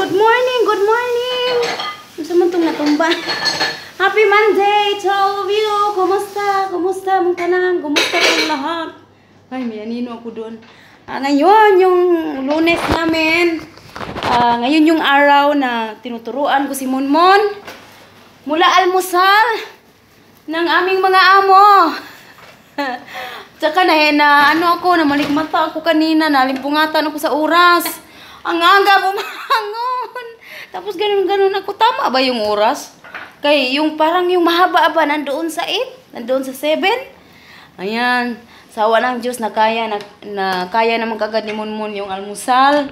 Good morning, good morning. Unsa man tong natumba? Happy Monday to all of you. Kumusta? Kumusta mong tanan? Kumusta kayong lahat? Ay, may anino ako doon. Ngayon, yung Lunes namin. Ngayon yung araw na tinuturuan ko si Monmon mula almusal ng aming mga amo. Tsaka na ano ako, namalikmata ako kanina, nalimpungatan ako sa oras. Ang aga bumangon. Tapos ganun-ganun ako. Tama ba yung oras? Kay yung parang yung mahaba ba nandoon sa 8, nandoon sa 7. Ayan, sa awa ng Diyos na kaya na kaya naman kagad ni Monmon yung almusal.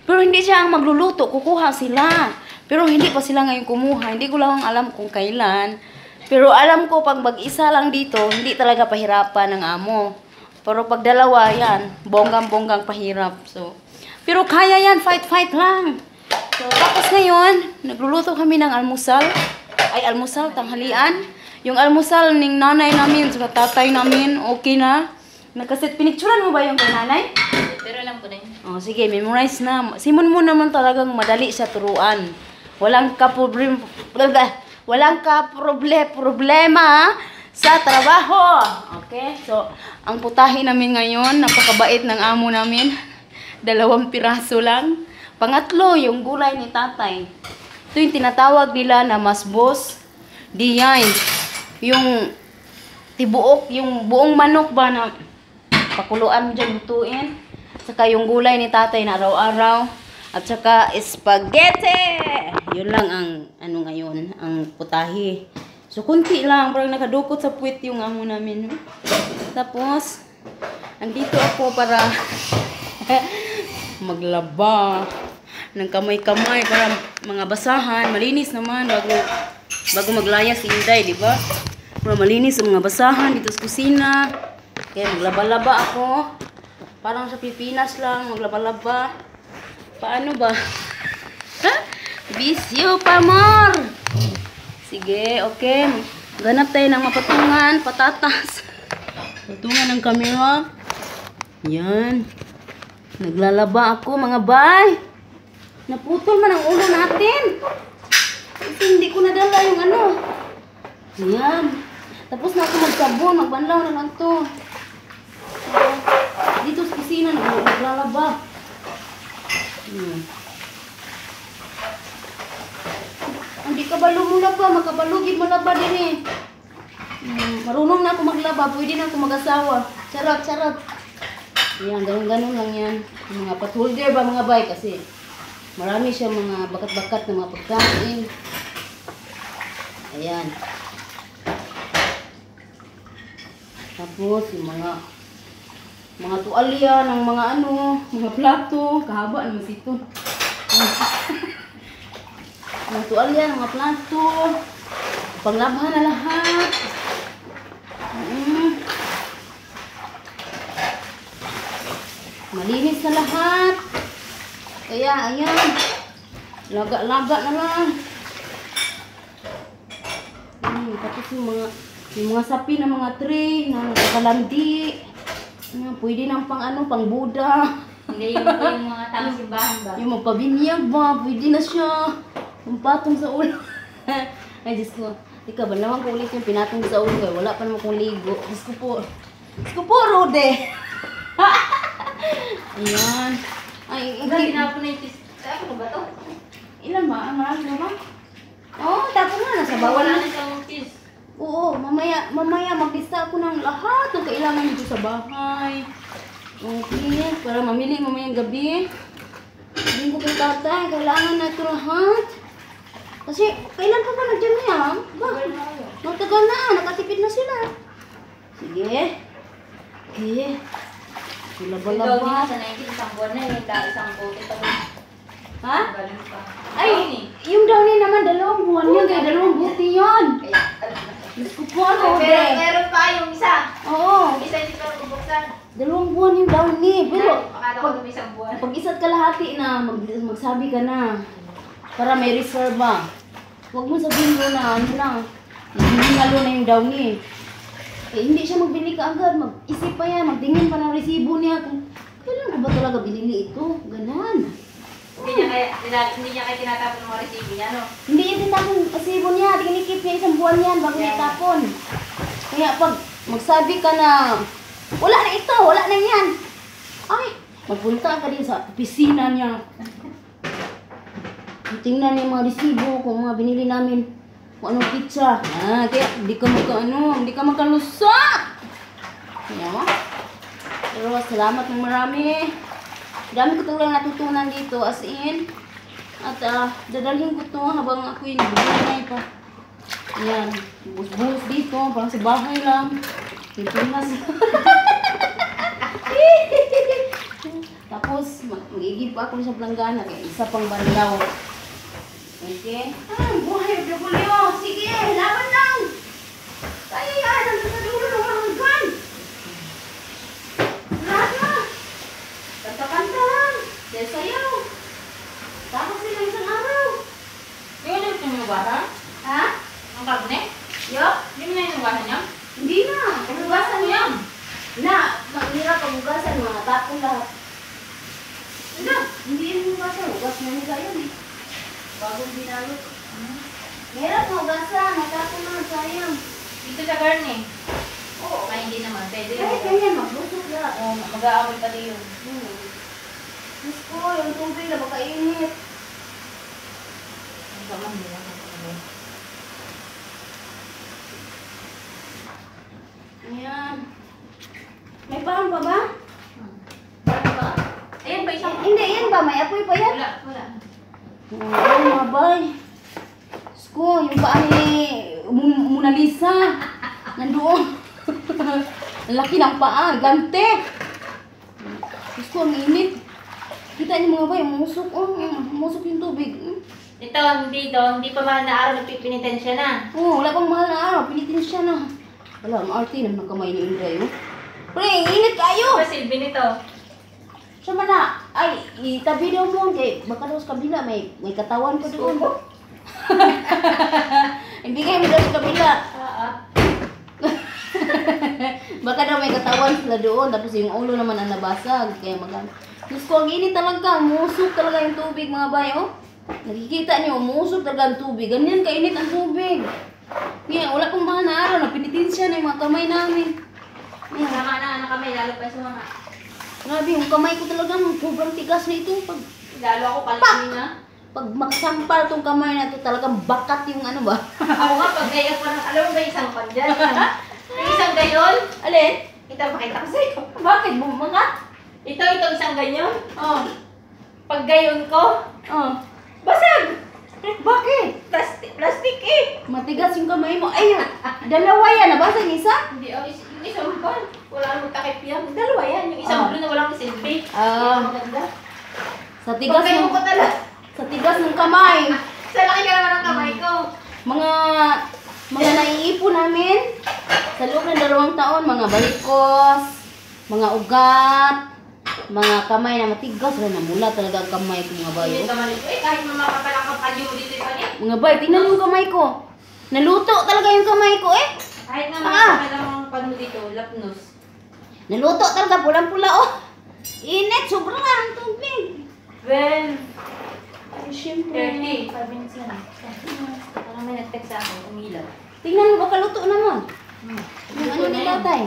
Pero hindi siya ang magluluto, kukuha sila. Pero hindi pa sila ngayon kumuha. Hindi ko lang alam kung kailan. Pero alam ko pag mag-isa lang dito, hindi talaga pahirapan ng amo. Pero pag dalawa, yan, bonggang-bonggang pahirap. So, pero kaya yan, fight-fight lang. So, tapos ngayon, nagluluto kami ng almusal. Ay, almusal, tanghalian. Yung almusal ng nanay namin, sa tatay namin, okay na. Nakaset, pinicturan mo ba yung kay nanay? Pero alam ko na yun. Oh, sige, memorize na. Simon mo naman talagang madali siya turuan. Walang ka-problem, walang ka-problema sa trabaho. Okay? So, ang putahe namin ngayon, napakabait ng amo namin. 2 piraso lang. Pangatlo, yung gulay ni tatay. Ito yung tinatawag nila na masbos diyay. Yung tibuok, yung buong manok ba na pakuluan mo dyan, lutuin. Saka yung gulay ni tatay na araw-araw. At saka spaghetti! Yun lang ang ano ngayon, ang putahe. So, kunti lang. Parang nakadukot sa puwit yung amo namin. Tapos, andito ako para maglaba ng kamay-kamay para mga basahan. Malinis naman bago maglaya si Inday, di ba? Para malinis ang mga basahan dito sa kusina. Kaya maglaba-laba ako. Parang sa Pilipinas lang, maglaba-laba. Paano ba? Bisyo pa more! Sige, okay. Ganap tayo ng mapatungan, patatas. Patungan ng camera. Yan. Naglalaba ako, mga bay. Naputol man ang ulo natin. Kasi hindi ko nadala yung ano. Yan. Tapos na ako magsabon, magbanlaw na lang to. Dito sa kusina, naglalaba. Hindi ka ba lumulaba? Makabalugid malaba din eh. Marunong na ako maglaba. Pwede na ako mag-asawa. Charot, charot. Yan, ganun-ganun lang yan. Yung mga patholder ba mga bay? Kasi marami siya mga bakat-bakat na mga pagkain. Ayan. Tapos, yung mga tuwalya ng mga ano, mga plato. Kahaba naman sito. Mga tuwalya, mga plato. Panglabhan na lahat. Malinis na lahat. Kaya, ayan. Laga-laga na lang. Tapos yung mga sapi ng mga tray na nakakalandi. Pwede nang pang ano, pang Buddha. Hindi, yung mga taong simbahan ba? Yung magpabinyag ba, pwede na siya. Yung patong sa ulo. Ay, Diyos ko. Ika, banlawan ko ulit yung pinatong sa ulo. Kaya wala pa naman akong ligo. Diyos ko po. Diyos ko po, Rode. Ayan. Ay, hindi. Tinapon na yung cheese. Ako ba to? Ilan ba? Marami na ba? Oo, tapon na. Nasa bawal na. Oo, mamaya maglista ako ng lahat ng kailangan dito sa bahay. Okay, para mamili mamayang gabi. Sabihin ko kay tatay, kailangan na ito lahat. Kasi, kailan pa ba nagdyan yan? Ba, matagal na, nakatipid na sila. Sige. Okay. Laba-laba. Sa 19, isang buwan na yun, dahil isang bote pa. Ha? Ay, yung downy naman, 2 buwan yun, kaya 2 buti yun. Diyos ko po, ano, pero meron pa yung isa. Oo. Yung isa hindi pa bubuksan. 2 buwan yung downy. Pero, pag isa't kalahati na, magsabi ka na. Para may reserva. Huwag mo sabihin mo na, ano lang, hinalo na yung downy. Eh, hindi siya magbili ka agad. Mag-isip pa yan, magtingin pa ng resibo niya. Kung kailan ko ba talaga binili ito? Ganon. Hindi niya kaya, Hindi niya kayo tinatapon ng mga resibo niya, no? Hindi yan tinapon resibo niya. Tinikip niya isang buwan yan bago niya itapon. Kaya pag magsabi ka na, wala na ito, wala na yan. Ay, magpunta ka din sa opisina niya. Tingnan niya yung mga resibo kung mga binili namin. Kung anong pizza. Ah, kaya hindi ka maka, hindi ka makalusot. Kaya, pero salamat ng marami. Dami ko talagang natutunan dito, as in. At dadalhin ko to habang ako'y nagbubunay pa. Ayan, buhos-buhos dito, parang sa bahay lang. Pilipinas. Tapos, mag-igib pa ako sa planggana, kaya isa pang banlaw. Okay? Ah, buhay, W. Sige, laban lang! Kaya yan, hanggang sa dulo ng walang hanggan. Lahat na. Kanta-kanta lang. Sayaw. Tapos sila isang araw. Yung ano yung hinugasan? Ha? Ang karne? Yok? Hindi mo na hinugasan niya? Hindi na. Paghugasan Ano yan? Na, mahirap paghugasan. Mga tapon lahat. Hindi. Hindi yung hugasan. Hugas na nila yun eh. Bagong binalot. Mahirap hugasan. Natapon na. Sayang. Dito sa karne. Oo. Ay, hindi naman. Pwede Kahit yun. ganyan, maglusot lahat. Oo, mag-aaway pati yun. Diyos ko, yung tubig na baka init. Ang sama, hindi naman. Ayan. May parang pa ba? Ano ba? Ayan pa isang... Hindi, yan ba? May apoy pa yan? Wala, wala. Oo, mga bay. Diyos ko, yung paa ni Mona Lisa. Nandoon. Ang laki ng paa. Gante. Diyos ko, ang init. Kita niyo mga bay, umusok. Oh, umusok yung tubig. Ito, hindi to. Hindi pa mahal na araw, nagpipinitensya na. Oo, wala pang mahal na araw. Pinitin siya na. Wala, ang arte naman ng kamay ni Inday, oh. Pre, init kayo! Ano silbi nito? Siya man na, ay, itabi daw mo. Kay, baka daw sa kabila, may katawan pa doon. Ibigay mo daw sa kabila. Oo. Baka daw may katawan sila doon. Tapos yung ulo naman ang nabasag. Kaya magano. Diyos ko, ang init talaga. Umusok talaga yung tubig, mga bay, oh. Nakikita niyo, umusok talaga ang tubig. Ganyan kainit ang tubig. Kaya wala pong mga na araw. Napinitin siya na yung mga kamay namin. Ayan. Sama na ano kami, lalo pa sa mga... Grabe, yung kamay ko talaga, sobrang tigas na ito. Pag, Lalo ako kalimi na. pag makasampal tong kamay na ito, talagang bakat yung ano ba? Ako nga, pag gayon parang, alam mo ba isang pan dyan? Yung isang gayon? Alin? Ito, pakita ko sa'yo. Bakit? Bumakat? Ito, ito, isang ganyan. Oh. Pag gayon ko, Oh. basag! Bakit? Plastic, plastic eh! Matigas yung kamay mo. Ay, dalawa yan. Nabasa yung isa? Hindi, oh, yung isang pan. Wala namang takip yan. Dalawa yan. Yung isang Ah. blue na walang silbi. Ah. Ito maganda. Sa tigas Pag gayon ng, ko talaga. sa tigas ng kamay. Sa laki ka naman ng kamay ko. Mga naiipon namin sa loob ng 2 taon, mga balikos, mga ugat, mga kamay na matigas. Wala, namula talaga ang kamay ko, mga bayo. Hindi kamay ko. Eh, kahit mamapapala ka pa dito pa niya. Mga bay, tingnan yung kamay ko. Naluto talaga yung kamay ko eh. Kahit nga Ah. mamapapala ang pano dito, lapnos. Naluto talaga, pulang-pula oh. Init, sobrang ang tubig. Well, Ay, syempre. 30. 5 minutes lang. Parang may nag-text sa akin, umilaw. Tingnan mo, baka luto naman. Yung ano ni tatay.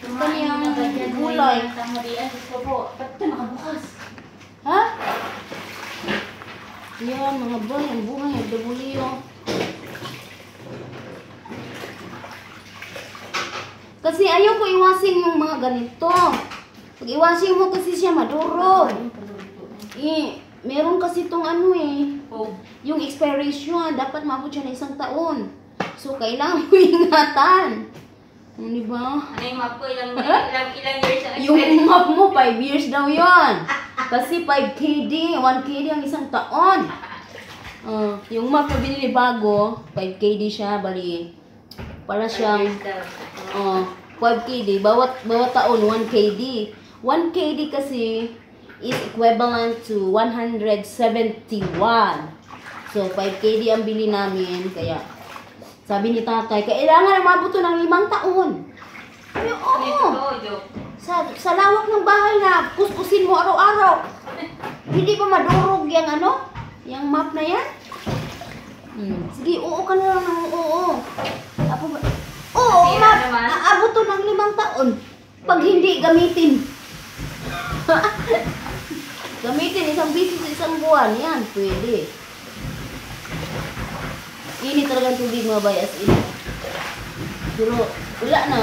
Yung kanyang gulay. Tanghalian, Diyos ko po. Ba't ito nakabukas? Ha? Yan, mga boy, ang buhay, ang dabulio. Kasi ayaw ko iwasin yung mga ganito. Pag iwasin mo kasi siya, madurog. Eh, meron kasi itong ano eh. Oh. Yung expiration, dapat maabot siya ng 1 taon. So, kailangan mo ingatan. Di ba? Ano yung map ko? Ilang years ang Yung map mo, 5 years daw yun. Kasi 5 KD, 1 KD ang 1 taon. Yung map na binili bago, 5 KD siya, bali. Para siyang 5 KD. Bawat taon, 1 KD. 1 KD kasi is equivalent to 171. So, 5 KD ang bili namin. Kaya, sabi ni tatay, kailangan umabot to ng 5 taon. Ay, oo. Joke. Sa lawak ng bahay na kuskusin mo araw-araw. Hindi pa madurog yung ano? Yung mop na yan? Sige, oo ka na lang ng oo. Tapos, oo, Masira mop. naman. Aabot to ng 5 taon. Pag hindi gamitin. Gamitin isang beses sa isang buwan. Yan, pwede. Init talaga ang tubig, mga bay, as in. Pero wala na.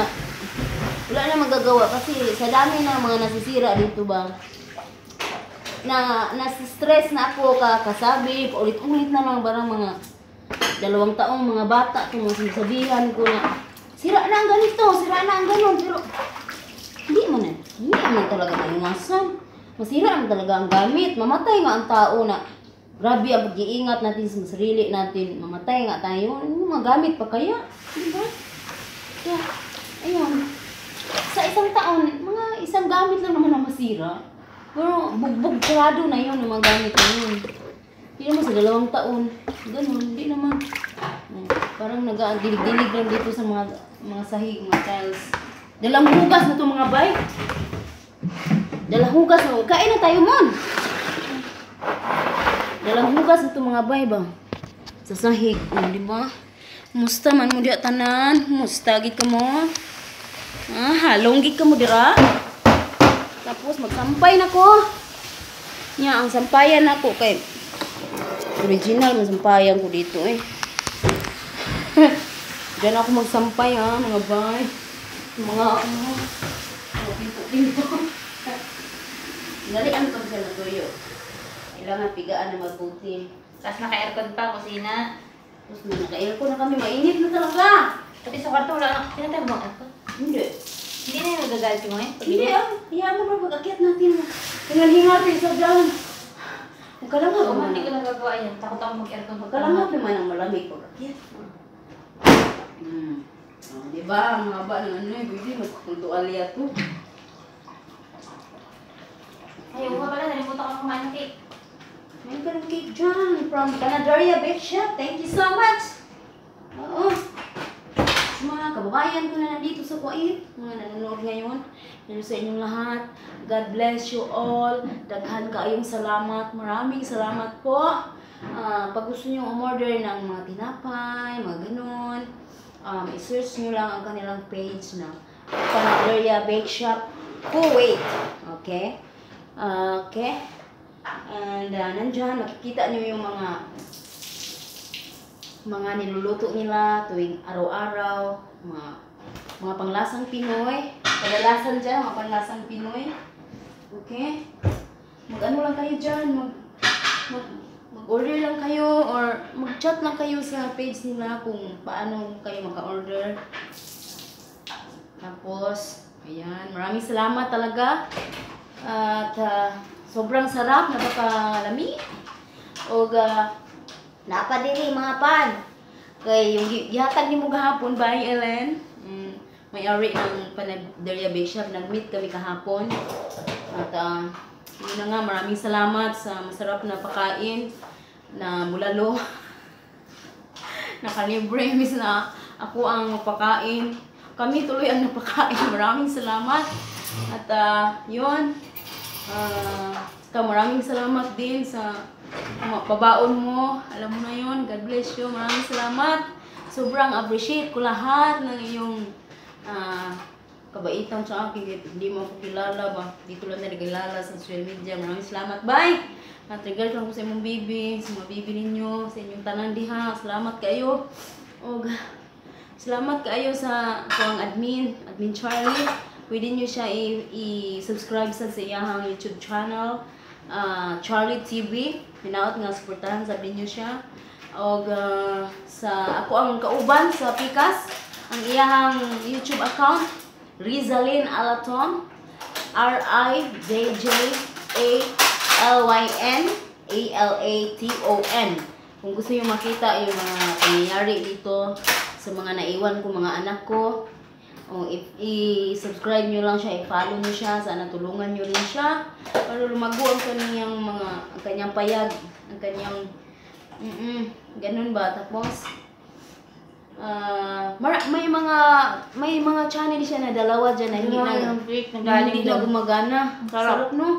Wala na magagawa kasi sa dami na mga nasisira dito ba, na nasa-stress na ako kasabi, paulit-ulit na lang, barang mga 2 taong mga bata kung mga sinasabihan ko na sira na ang ganito, sira na ang ganon, pero hindi man talaga maiwasan. Masira naman talaga ang gamit, mamatay nga ang tao na grabe ang pag-iingat natin sa sarili natin, mamatay nga tayo, ano, mga gamit pa kaya, di ba? Kaya, ayun, sa isang taon, mga isang gamit lang naman ang masira. Pero bugbog sarado na yun, yung mga gamit na yun. Hindi naman sa 2 taon. Ganun, hindi naman. Oh, parang nag-dilig-dilig lang dito sa mga sahig, mga tiles. Dalang hugas na to, mga bay. Dalang hugas na. Kain na tayo, Mon. Dalang hugas na to, mga bay ba. Sa sahig, oh, di ba? Musta man mo diya tanan? Musta gid ka mo? Ah, halong gid ka mo dira? Tapos magsampay na ko. Nya ang sampayan nako kay original man sampayan ko dito eh. Diyan ako magsampay ha, mga bay. Mga ano, mga pinto-pinto. Dali, ano kami sa natuyo. Kailangan pigaan na mabuti. Tapos naka-aircon pa, kusina. Tapos na naka-aircon na kami, mainit na talaga. Pati sa kwarto, wala na. Pinatay mo ang aircon? Hindi. Hindi na yung nagagalit si Moy? Hindi ah. Hayaan mo bro, pag-akyat natin. Hingal-hingal tayo sa dyan. Huwag ka lang Oo, naman. hindi ko nagagawa yan. Takot ako mag-aircon. Huwag ka lang naman ang malamig pag-akyat. Oh, di ba? Ang haba ng ano eh. Pwede magkukuntualya to. Ay, oo nga pala. Nalimutan ko kumain ng cake. May ka ng cake dyan from Canadaria Bake Shop. Thank you so much. Oo. Sa mga kababayan ko na nandito sa Kuwait, mga nanonood ngayon, hello sa inyong lahat. God bless you all. Daghan kaayong salamat. Maraming salamat po. Ah, pag gusto niyo umorder ng mga tinapay, mga ganun, i-search niyo lang ang kanilang page na Panaderia Bake Shop Kuwait. Okay? Ah, okay? And nandyan, makikita niyo yung mga niluluto nila tuwing araw-araw, mga panglasang Pinoy. Kadalasan dyan, mga panglasang Pinoy. Okay? Mag-ano lang kayo dyan, mag-order lang kayo or mag-chat lang kayo sa page nila kung paano kayo maka-order. Tapos, ayan, maraming salamat talaga. At sobrang sarap, napakalami. Og napa diri mga pan. Kay yung gihatag nimo gahapon, bye Ellen. May-ari ng Panaderia Bake Shop, nag-meet kami kahapon. At yun na nga, maraming salamat sa masarap na pakain na bulalo. Nakalibre, miss na ako ang mapakain. Kami tuloy ang napakain. Maraming salamat. At yun, saka maraming salamat din sa mga pabaon mo. Alam mo na yun. God bless you. Maraming salamat. Sobrang appreciate ko lahat ng iyong kabaitan sa akin. Kahit hindi mo ako kilala ba. Dito lang na kilala sa social media. Maraming salamat. Bye! At regard ko sa imong bibi, sa mga bibi ninyo, sa inyong tanan diha. Salamat kayo. Og salamat kaayo sa akong admin, Admin Charlie. Pwede nyo siya i-subscribe sa iyahang YouTube channel, Charlie TV. Hinaot nga suportahan sa ninyo siya. Og sa ako ang kauban sa Pikas, ang iyahang YouTube account, Rizalyn Alaton, Rijjalyn Alaton. Kung gusto niyo makita yung mga pangyayari dito sa mga naiwan ko, mga anak ko, o i-subscribe nyo lang siya, i-follow nyo siya, sana tulungan nyo rin siya para lumago ang kanyang mga, ang kanyang payag, ang kanyang, ganun ba? Tapos, may mga channel siya na dalawa dyan na hindi na, Yung cake na galing hindi na doon. gumagana. Sarap. Sarap, no?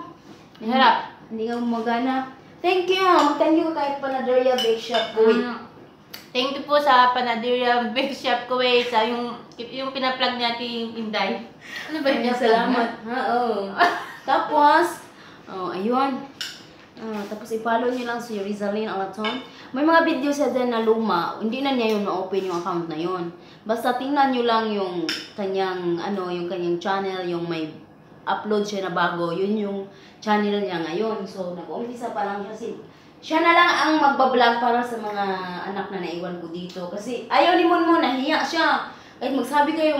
Sarap. Hindi ka gumagana. Thank you. Mag-thank you kay Panaderia Bake Shop Kuwait. Thank you po sa Panaderia Bake Shop Kuwait, sa yung pina-plug natin Inday. Ano ba yung Ay, pina-plug salamat. Ha, oh. Tapos, oh, ayun. Ah, tapos i-follow niyo lang si Rizalyn Alaton. May mga video siya dyan na luma. Hindi na niya yun na-open yung account na yun. Basta tingnan niyo lang yung kanyang, ano, yung kanyang channel, yung may upload siya na bago. Yun yung channel niya ngayon. So, nag-umpisa pa lang siya. Siya na lang ang magba-vlog para sa mga anak na naiwan ko dito. Kasi ayaw ni Monmon, nahiya siya. Kahit magsabi kayo,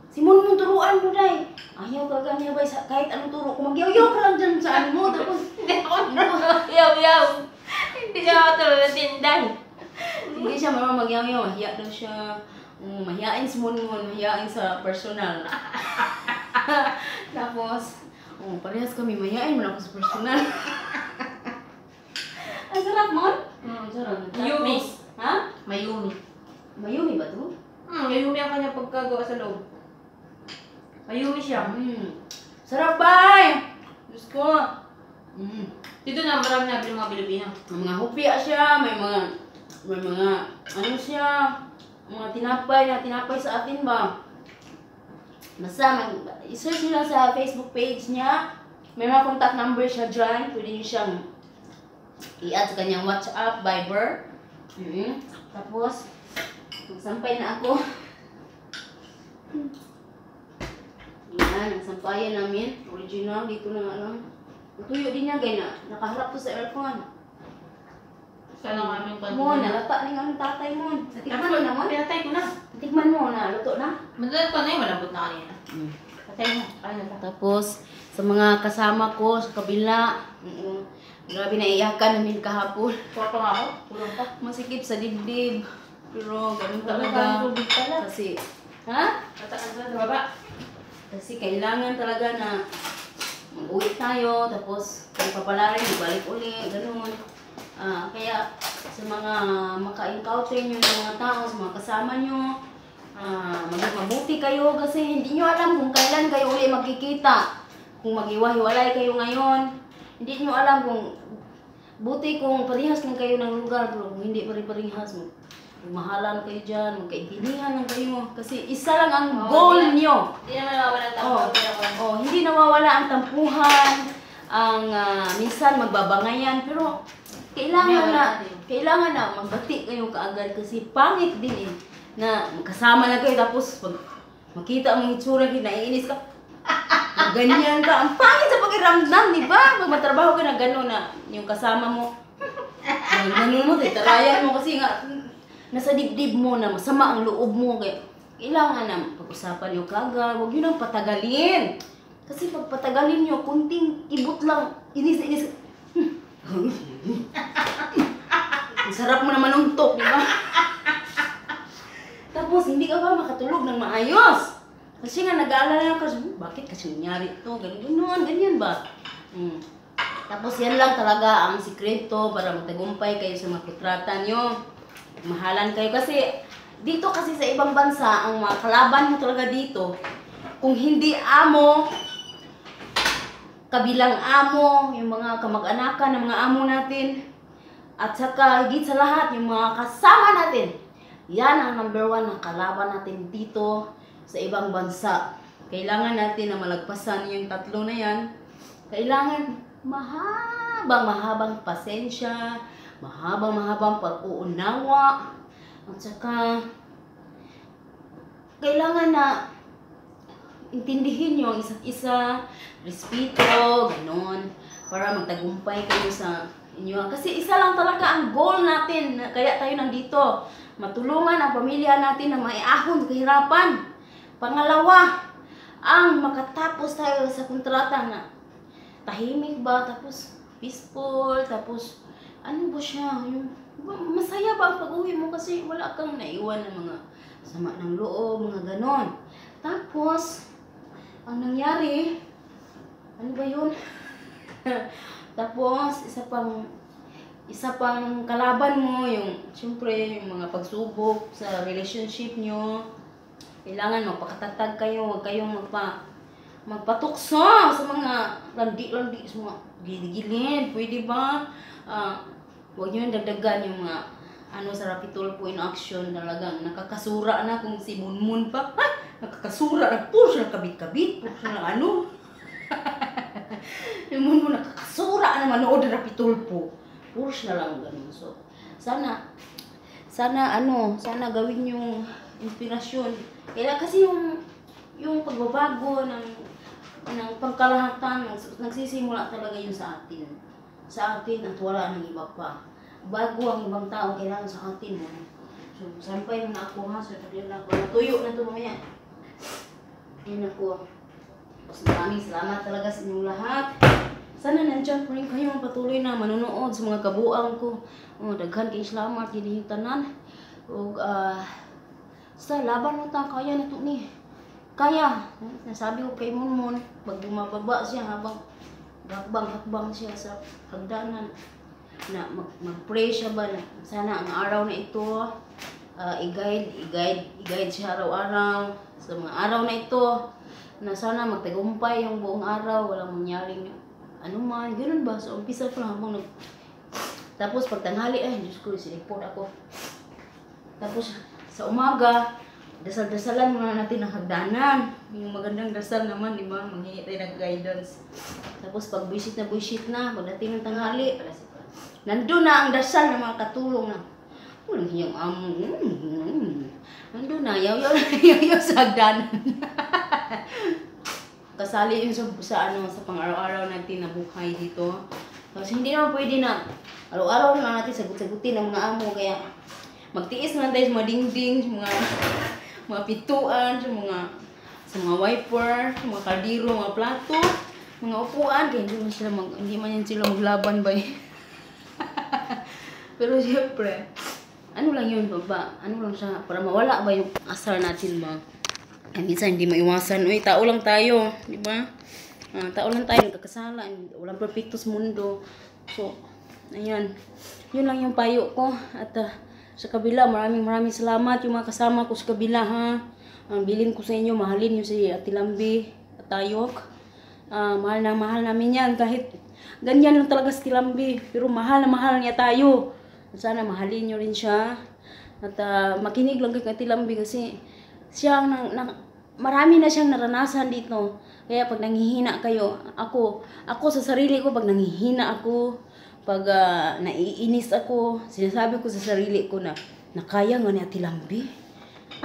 si Monmon, turuan mo, day. Ayaw talaga niya ba, kahit anong turo ko, magyaw-yaw ka lang dyan sa ano mo. Tapos, Hindi ako yaw yaw. Hindi ako tulad Inday. Hindi siya marunong magyaw-yaw, mahiya daw siya. Mahiyain si Monmon, mahiyain sa personal. Tapos, oh, parehas kami, mahiyain mo na ako sa personal. Ang sarap, Mon. Sarap. Tapos, Yummy. ha? Mayumi. Mayumi ba to? Mayumi ang kanya pagkagawa sa loob. Mayumi siya. Sarap ba? Diyos ko. Dito na marami na mga Pilipino. May mga hupia siya, may mga ano siya, mga tinapay na tinapay sa atin ba. Basta i-search niyo lang sa Facebook page niya. May mga contact number siya dyan. Pwede niyo siyang i-add sa kanyang WhatsApp, Viber. Tapos, magsampay na ako. Yan, ang sampayan namin. Original, dito na nga lang. Tuyo din niya, gaya na. Nakaharap to sa aircon. Sana ang aming Mo, nalata ni nga ang tatay mo. Tikman mo naman. Pinatay ko na. Tikman mo na, luto na. Madalas ko na yun, malambot na kanina. Patay na. Kaya na. Tapos, sa mga kasama ko sa kabila, grabe, naiyakan namin kahapon. Kuha pa nga ako. Kulang pa. Masikip sa dibdib. Pero ganun Wala talaga. tayong tubig pala. Kasi, ha? Tataan sa baba. Kasi kailangan talaga na mag-uwi tayo, tapos kung papalarin, balik uli, ganun. Ah, kaya sa mga maka-encounter nyo ng mga tao, sa mga kasama nyo, maging mabuti kayo kasi hindi nyo alam kung kailan kayo uli magkikita. Kung maghiwa-hiwalay kayo ngayon, hindi nyo alam kung buti kung parehas lang kayo ng lugar, pero kung hindi pare-parehas, magmahalan kayo dyan, magkaintindihan lang kayo. Kasi isa lang ang Oo, goal hindi nyo. Hindi naman nawawala ang tampo. Oh. Pero kung Oh, hindi nawawala ang tampuhan, ang minsan magbabangayan, pero kailangan na kailangan na magbati kayo kaagad kasi pangit din eh na magkasama na kayo tapos pag makita mo yung itsura, naiinis ka. Ganyan ka. Ang pangit sa pakiramdam, di ba? Pag matrabaho ka na gano'n na yung kasama mo, ganun mo, titarayan mo kasi nga nasa dibdib mo na masama ang loob mo. Kaya kailangan na pag-usapan nyo kagad, huwag nyo nang patagalin. Kasi pag patagalin nyo, kunting ibot lang, inis na inis. Ang sarap mo naman untok, di ba? Tapos, hindi ka pa makatulog ng maayos. Kasi nga, nag-aalala ka, "Bakit kasi nangyari ito?" Ganun, ganun, ganyan ba? Tapos, yan lang talaga ang sikreto para magtagumpay kayo sa mga kontrata nyo. Mahalan kayo. Kasi, dito kasi sa ibang bansa, ang mga kalaban mo talaga dito, kung hindi amo, kabilang amo, yung mga kamag-anakan ng mga amo natin, at saka higit sa lahat, yung mga kasama natin. Yan ang number one na kalaban natin dito sa ibang bansa. Kailangan natin na malagpasan yung tatlo na yan. Kailangan mahabang mahabang pasensya, mahabang mahabang pag-uunawa, at saka kailangan na intindihin nyo ang isa't isa, respeto, ganon, para magtagumpay kayo sa inyo. Kasi isa lang talaga ang goal natin, kaya tayo nandito. Matulungan ang pamilya natin na maiahon sa kahirapan. Pangalawa, ang makatapos tayo sa kontrata na tahimik ba, tapos peaceful, tapos ano ba siya, yung masaya ba ang pag-uwi mo kasi wala kang naiwan ng mga sama ng loob, mga ganon. Tapos, ang nangyari, ano ba yun? Tapos, isa pang kalaban mo, yung, siyempre, yung mga pagsubok sa relationship nyo. Kailangan magpakatatag kayo, huwag kayong magpa, Magpatukso sa mga landi-landi, sa mga gilid-gilid. Pwede ba? Huwag nyo nang dagdagan yung mga ano sa Raffy Tulfo in action, talagang nakakasura na kung si Munmun pa. Ay, nakakasura na po siya kabit-kabit, po siya ng ano. Yung Munmun nakakasura na manood ng Raffy Tulfo. Puro siya lang ganun. So, sana gawin yung inspirasyon. Kaya kasi yung pagbabago ng pangkalahatan, nagsisimula talaga yun sa atin. Sa atin at wala nang iba pa. Bago ang ibang tao, kailangan sa atin. No? So, sampay mo na ako ha. So, na ako. Natuyo na ito mamaya. Ayan ako. Tapos maraming salamat talaga sa inyong lahat. Sana nandyan pa rin kayo patuloy na manonood sa mga kabuang ko. Oh, daghan kay salamat gid tanan. Ug sa laban mo ta, kaya na to ni. Kaya, nasabi ko kay Munmun, pag bumababa siya habang hakbang-hakbang siya sa hagdanan, na mag-pray siya ba na sana ang araw na ito, i-guide siya araw-araw sa mga araw na ito, na sana magtagumpay yung buong araw, walang mangyaring ano man, ganun ba? So, umpisa pa lang habang tapos pagtanghali, ay, Diyos ko, sinipon ako. Tapos, sa umaga, dasal-dasalan muna natin ang hagdanan. Yung magandang dasal naman, di ba? Manghingi tayo ng guidance. Tapos, pag buwisit na, pagdating ng tanghali, nandun na ang dasal ng mga katulong na, walang hiyang amo. Nandun na, yaw-yaw yaw-yaw sa hagdanan. Kasali yun sa pang-araw-araw natin na buhay dito. Kasi hindi naman pwede na araw-araw na natin sagot-sagutin ang mga amo. Kaya magtiis na lang tayo sa mga dingding, sa mga pituan, sa mga wiper, sa mga kaldero, mga plato, mga upuan. Kaya hindi man yan sila maglaban ba eh. Pero siyempre, ano lang yun, baba? Ano lang siya, para mawala ba yung asar natin ba? Ay, minsan hindi maiwasan. Uy, tao lang tayo, di ba? Tao lang tayo, nagkakasala. Walang perfecto sa mundo. So, ayan. Yun lang yung payo ko. At sa kabila, maraming maraming salamat yung mga kasama ko sa kabila, ha. Ang bilin ko sa inyo, mahalin nyo si Ate Lambi at Tayok. Mahal na mahal namin yan. Kahit ganyan lang talaga si Ate Lambi. Pero mahal na mahal niya tayo. At sana mahalin nyo rin siya. At makinig lang kay Ate Lambi kasi siya ang marami na siyang naranasan dito. Kaya pag nanghihina kayo, ako sa sarili ko, pag nanghihina ako, pag naiinis ako, sinasabi ko sa sarili ko na, nakaya nga ni Ate Lambi.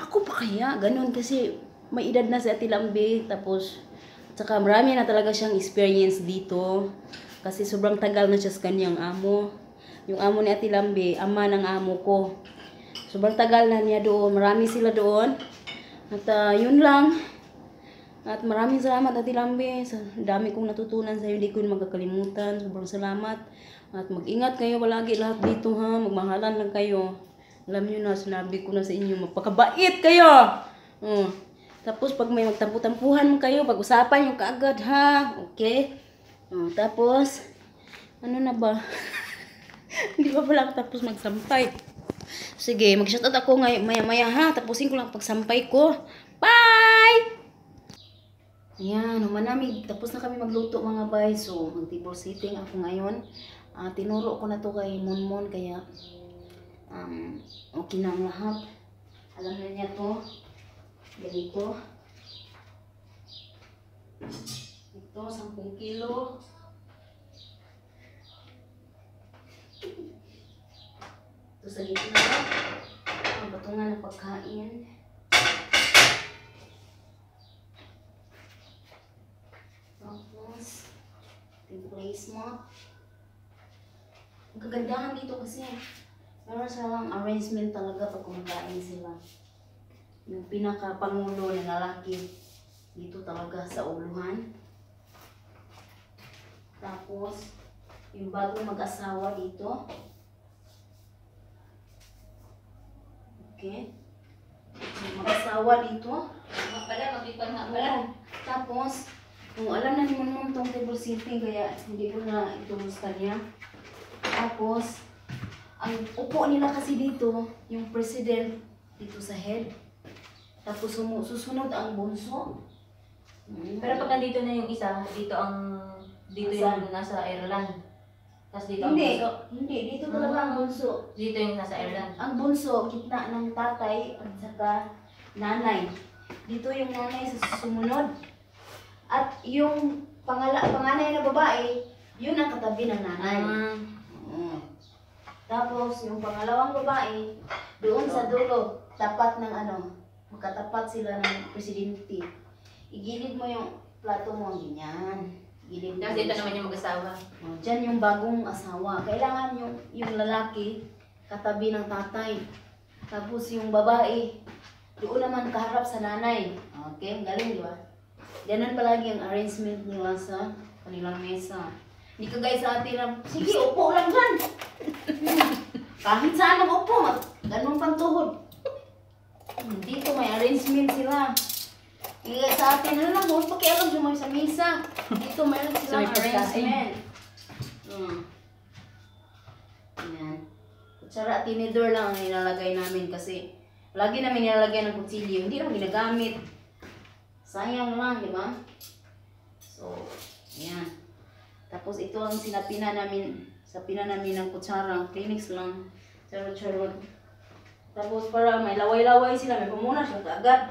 Ako pa kaya? Ganun kasi may edad na si Ate Lambi. Tapos, saka marami na talaga siyang experience dito. Kasi sobrang tagal na siya sa kanyang amo. Yung amo ni Ate Lambi, ama ng amo ko. Sobrang tagal na niya doon. Marami sila doon. At yun lang. At maraming salamat, Ate Lambi. Sa dami kong natutunan sa'yo, hindi ko yun magkakalimutan. Sobrang salamat. At mag-ingat kayo palagi lahat dito, ha. Magmahalan lang kayo. Alam nyo na, sinabi ko na sa inyo, magpakabait kayo. Tapos pag may magtampu-tampuhan mo kayo, pag-usapan nyo kaagad, ha. Okay? Tapos, ano na ba? Hindi pa pala ako tapos magsampay. Sige, mag-shoutout ako ngayon, maya-maya, ha. Tapusin ko lang pagsampay ko. Bye! Ayan, humanamig. Tapos na kami magluto, mga bay. So, mag-table sitting ako ngayon. Tinuro ko na to kay Monmon, kaya okay na ang lahat. Alam na niya to. Ganito. Ito, 10 kilo. Ito sa gitna. Ang patungan ng pagkain. Tapos, yung placement. Ang kagandahan dito kasi, meron silang arrangement talaga pag kumakain sila. Yung pinakapangulo na lalaki dito talaga sa uluhan. Tapos, yung bagong mag-asawa dito. Okay. Yung mag-asawa dito. Pala. Tapos, kung alam na ni Monmon tong table sitting, kaya hindi ko na ituro sa kanya. Tapos, ang upo nila kasi dito, yung president dito sa head. Tapos susunod ang bunso. Pero pag nandito na yung isa, dito Saan? Yung nasa Ireland. Tapos dito ang Hindi, bunso. hindi. Dito talaga ang bunso. Dito yung nasa Ireland. Ang bunso, gitna ng tatay at saka nanay. Dito yung nanay sa sumunod. At yung panganay na babae, yun ang katabi ng nanay. Oo. Tapos, yung pangalawang babae, doon sa dulo, tapat ng ano, magkatapat sila ng presidente. Igilid mo yung plato mo, ganyan. Gilid mo. Tapos dito naman yung mag-asawa. Oh, diyan yung bagong asawa. Kailangan yung lalaki katabi ng tatay. Tapos yung babae, doon naman kaharap sa nanay. Okay, ang galing, di ba? Ganun palagi ang arrangement nila sa kanilang mesa. Hindi ka guys sa atin na, "Sige, upo lang dyan. Kahit saan ang upo, ganun pang tuhod." Dito may arrangement sila. Hindi ka sa atin, ano lang, huwag pakialam sa sa mesa. Dito mayroon silang Sa may pagkain. Arrangement. Ayan. Kutsara at tinidor lang ang nilalagay namin kasi lagi namin nilalagay ng kutsilyo. Hindi naman ginagamit. Sayang lang, di ba? So, ayan. Tapos ito ang sinapina namin, sapina namin ng kutsara, Kleenex lang. Charot, charot. Tapos para may laway-laway sila, may pumunas siya kaagad.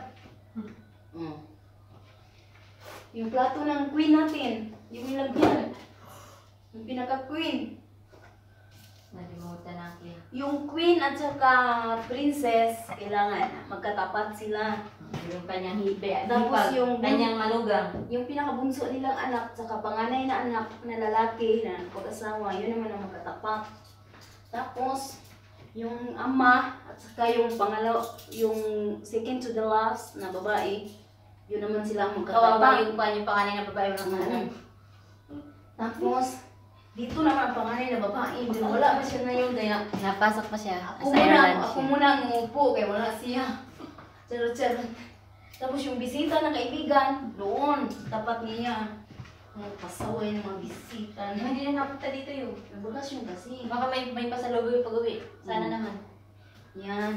Yung plato ng queen natin, yung nilagyan. Yung pinaka-queen. Nalimutan natin. Yung queen at saka princess, kailangan magkatapat sila. Yung kanyang hibe. Tapos hipag, kanyang manugang. Yung pinakabunso nilang anak, saka panganay na anak na lalaki na pag-asawa, yun naman ang magkatapat. Tapos, yung ama at saka yung pangalaw, yung second to the last na babae, yun naman sila ang Kawawa magkatapat. yung kanyang panganay na babae, walang anak. Tapos, dito naman ang panganay na babae, pero wala pa siya ngayon, kaya Napasok pa siya. ako Sa muna, Ireland ako siya. muna ang umupo, kaya wala siya. Charot, charot. Tapos yung bisita ng kaibigan, doon, tapat niya. Ang pasaway ng mga bisita. Ano, hindi na napunta dito yun. May bakasyon kasi. Baka may pasalubong yung pag-uwi. Sana naman. Yan.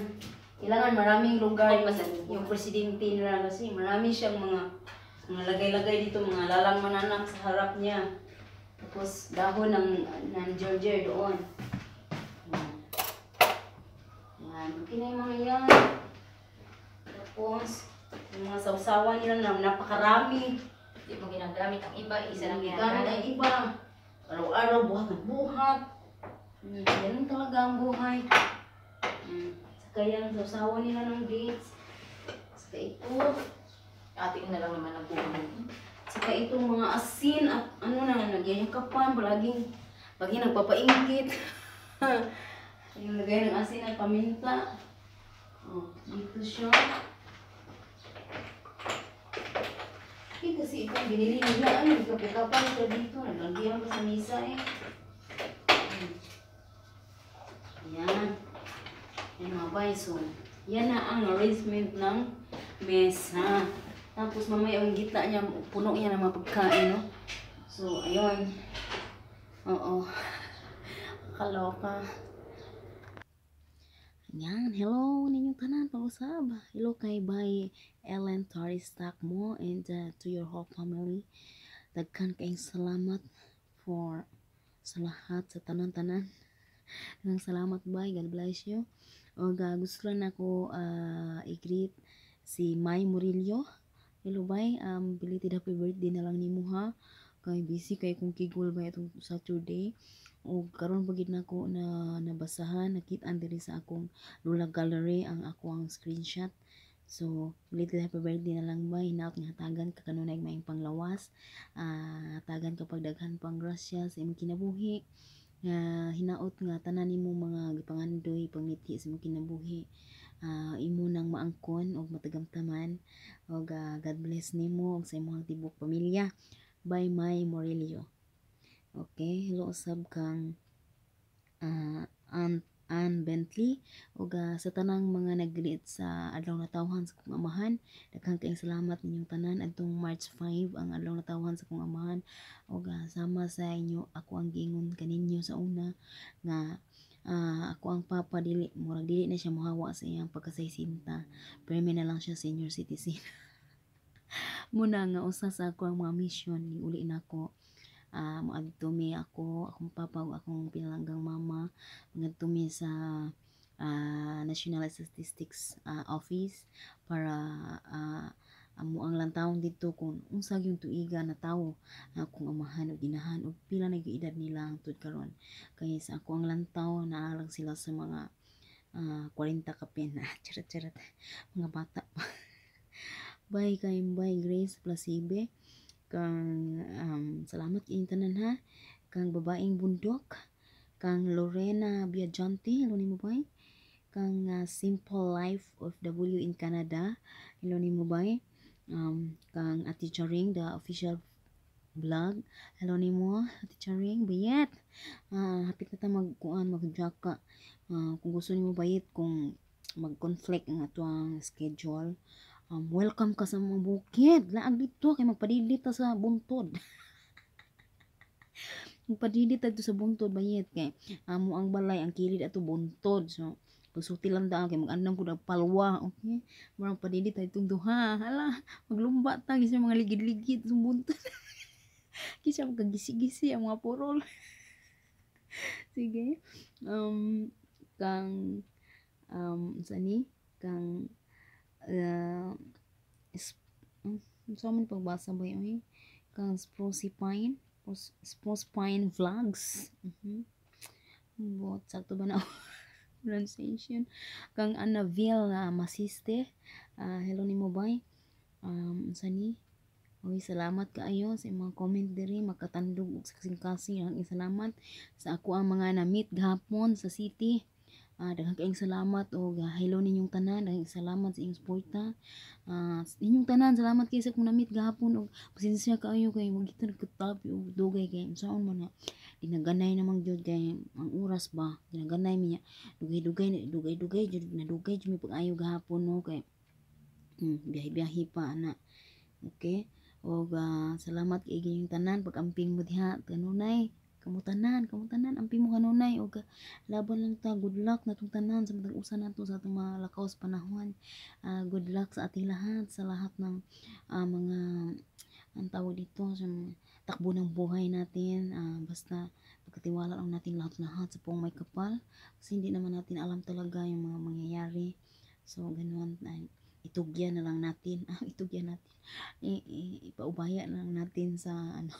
Kailangan maraming lugar Pag pasalubong. yung presidente nila kasi marami siyang mga lagay-lagay dito, mga lalang mananak sa harap niya. Tapos dahon ng Georgia doon. Yan. Yan. Okay na yung mga yan. Tapos, yung mga sausawan nila na napakarami. Hindi mo ginagamit ang iba, isa lang Gamit ginagamit. ang iba. Araw-araw, buhat ng buhat. Ganun talaga ang buhay. Saka yan, sausawan nila ng dates. Saka ito. Ate ko na lang naman ang buhay. Saka itong mga asin at ano na, nagyayakapan, palaging, palaging nagpapaingkit. Yung lagay ng asin at paminta. Oh, dito siya. Eh, kasi itong binili nila, ano, nagkapikapan ito dito, naglagyan pa sa misa eh. Yan. Yan, mga bay. So, yan na ang arrangement ng mesa. Tapos mamaya ang gitna niya, puno niya ng mga pagkain, no? So, ayun. Oo. Kaloka. Yan, hello ninyong tanan pag-usab. Hello kay Bay Ellen Torres mo and to your whole family. Daghan kayong salamat for sa lahat, sa tanan-tanan. Daghang salamat, bay. God bless you. Og gusto lang nako i-greet si May Murillo. Hello, bay. Belated happy birthday na lang nimo ha. Kay busy kay kong kigol bay itong Saturday. Og karon pa gid nako na nabasahan, nakit-an diri sa akong Lula Gallery ang ako ang screenshot. So, belated happy birthday na lang, bay. Hinaot nga hatagan ka kanunay maayong panglawas. Hatagan ka pagdaghan pang grasya sa imong kinabuhi. Nga hinaot nga tanan nimo mga gipangandoy, pangiti sa imong kinabuhi. Imo nang maangkon og matagamtaman og God bless nimo ug sa imong tibuok pamilya. Bye, May Morillo. Okay, hello usab kang Aunt Ann Bentley ug sa tanang mga nag-greet sa adlaw natawhan sa akong amahan. Daghang kaayong salamat ninyong tanan. Adtong March 5 ang adlaw natawhan sa akong amahan ug sama sa inyo ako ang giingon kaninyo sa una nga ako ang papa dili murag dili na siya mohawa sa iyang pagkasaysinta. Permi na lang siya senior citizen. Muna nga usa sa ako ang mga mission ning uli nako. Moadto mi ako, akong papa ug akong pinalanggang mama, mangadto mi sa National Statistics Office para amo ang lantawon didto kung unsa gyud tuiga na tawo akong amahan ug inahan ug pila na gyud edad nila hangtod karon. Kay sa ako ang lantaw, naa lang sila sa mga 40 kapin. Charot charot. Mga bata pa. Bye kay bye Grace Plasibe. Kang salamat kayong tanan ha. Kang Babaeng Bundok, kang Lorena Biajanti, hello nimo, bay. Kang Simple Life of W in Canada, hello nimo, bay. Kang Ate Charing, the official vlog. Hello nimo, Ate Charing, bayet. Hapit na ta magkuan, magjaka. Kung gusto nimo, bayet, kung mag-conflict ang atuang schedule, welcome ka sa mga bukid. Laag dito kay magpadidit ta sa buntod. Magpadidit ta dito sa buntod, bayet, kay amo ang balay ang kilid ato buntod. So pagsulti lang ta kay mag-andam ko palwa, okay? Murang padidit ta itong duha. Hala, maglumba ta gisa mga ligid-ligid sa buntod. Kisa magkagisi-gisi ang mga purol. Sige. Kang sa ni kang unsa man pagbasa ba oy, kang Sprosy Pine, Spruce Pine Vlogs. Bot sakto ba na pronunciation? Kang Annaville Masiste, hello nimo, bay. Unsa ni? Uy, salamat kaayo sa imong comment diri, makatandog og kasing-kasing. Ang salamat sa ako ang mga na-meet gahapon sa city. Daghang kaayong salamat og hello ninyong tanan. Daghang salamat sa inyong suporta. Inyong tanan, salamat kay sa akong na-meet gahapon og pasensya kaayo kay wag kita nagkatabi og dugay kay unsaon man nga dinaganay namang gyud kay ang oras ba, dinaganay mi niya dugay-dugay, dugay-dugay jud, nadugay jud mi pag-ayo gahapon, no, kay biyahe-biyahe pa ana. Okay, og salamat kay inyong tanan pag-amping mo diha kanunay. Kamo tanan, kamo tanan, amping mo kanunay og laban lang ta. Good luck natong tanan sa matag usa nato sa atong mga lakaw sa panahon. Good luck sa ating lahat, sa lahat ng mga, ang tawag dito, sa mga takbo ng buhay natin. Basta pagkatiwala lang natin lahat-lahat sa Poong Maykapal kasi hindi naman natin alam talaga yung mga mangyayari. So ganun ay itugyan na lang natin, itugyan natin, ipaubaya na lang natin sa ano,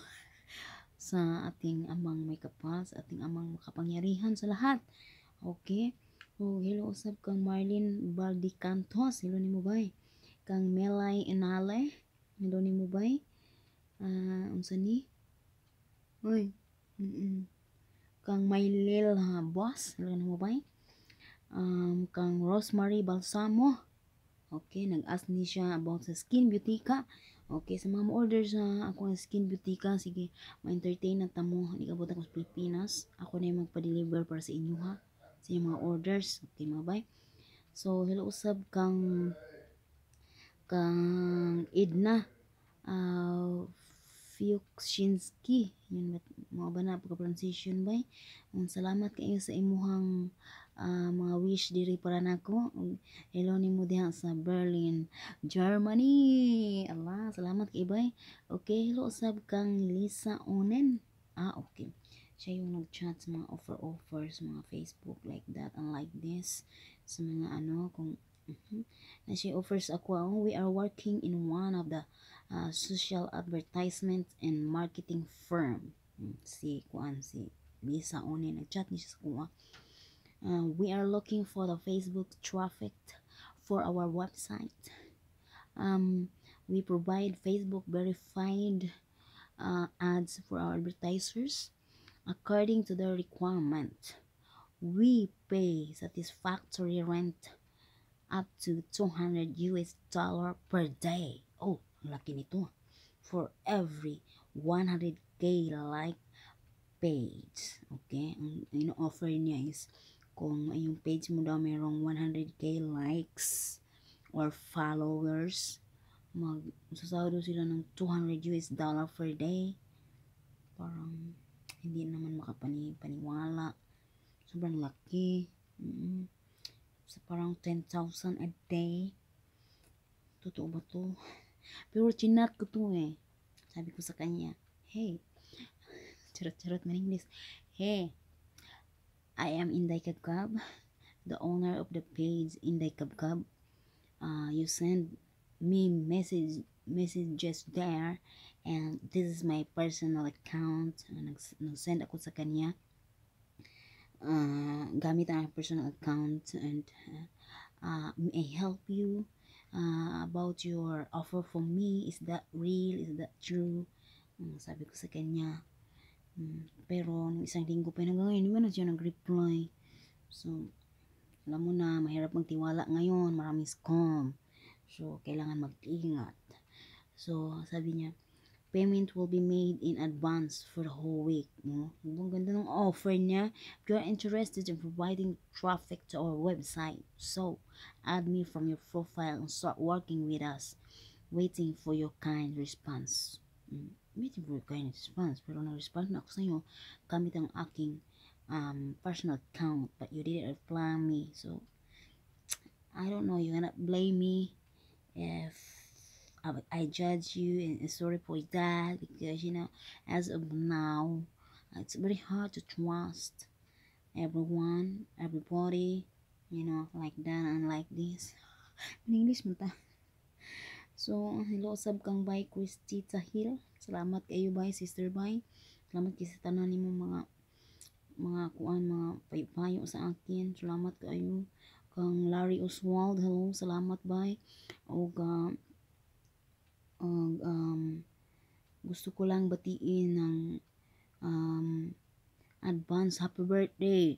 sa ating Amang Maykapal, sa ating Amang makapangyarihan sa lahat. Okay? Oh, hello usab kang Marlene Valdicantos. Hello nimo, bay. Kang Melay Inale. Hello nimo, bay. Unsa ni? Uy. Kang Maylil ha, boss. Hello nimo, bay. Kang Rosemary Balsamo. Okay, nag-ask ni siya about sa Skin Beautica. Okay, sa mga mo-order sa ako ang Skin Beautica, sige, ma-entertain na tamo. Hindi ka ako sa Pilipinas. Ako na yung magpa-deliver para sa inyo ha. Sa inyong mga orders. Okay, mga bay. So, hello usab kang Edna Fiukshinski. Yun, mga ba na pagka-pronunciation, bay? Ang salamat kayo sa imuhang mga wish diri para nako. Hello nimo diha sa Berlin, Germany. Allah, salamat kay bay. Okay, hello usab kang Lisa Onen. Ah, okay. Siya yung nag-chat sa mga offer-offer sa mga Facebook like that and like this. Sa mga ano, kung Na siya offers ako, oh, we are working in one of the social advertisement and marketing firm. Si kuan, si Lisa Onen, nag-chat ni siya sa kuha. We are looking for the Facebook traffic for our website. We provide Facebook verified ads for our advertisers according to the requirement. We pay satisfactory rent up to US$200 per day. Oh, ang laki nito. For every 100K like page. Okay? Ang ino-offer niya is kung yung page mo daw mayroong 100K likes or followers, mag sasahod sila ng US$200 per day. Parang hindi naman makapaniwala. Sobrang laki. So, parang 10,000 a day. Totoo ba to? Pero chinat ko to eh. Sabi ko sa kanya, "Hey," charot-charot man English. "Hey, I am Inday Kabkab, the owner of the page Inday Kabkab. You send me messages there and this is my personal account." Nag-send ako sa kanya gamit ang personal account and "May I help you about your offer for me? Is that real? Is that true?" Sabi ko sa kanya. Pero nung isang linggo pa, hanggang ngayon, hindi man na siya nag-reply. So, alam mo na, mahirap magtiwala ngayon, maraming scam. So, kailangan mag-ingat. So, sabi niya, "Payment will be made in advance for the whole week." No? Ang ganda ng offer niya. "If you are interested in providing traffic to our website, so add me from your profile and start working with us. Waiting for your kind response." Waiting for your kind response. Pero nag-respond na ako sa'yo gamit ang aking personal account, but you didn't reply me. So, I don't know. You cannot blame me if I judge you, and sorry for that because as of now it's very hard to trust everyone, everybody, like that and like this. In English man ta. So, hello sab kang Bai Christy Tahil. Salamat kayo, bai, sister bai. Salamat kay sa tanan nimo mga kuan, mga payo-payo sa akin. Salamat kayo. Kang Larry Oswald, hello, salamat, bai. Og gusto ko lang batiin ng advance happy birthday.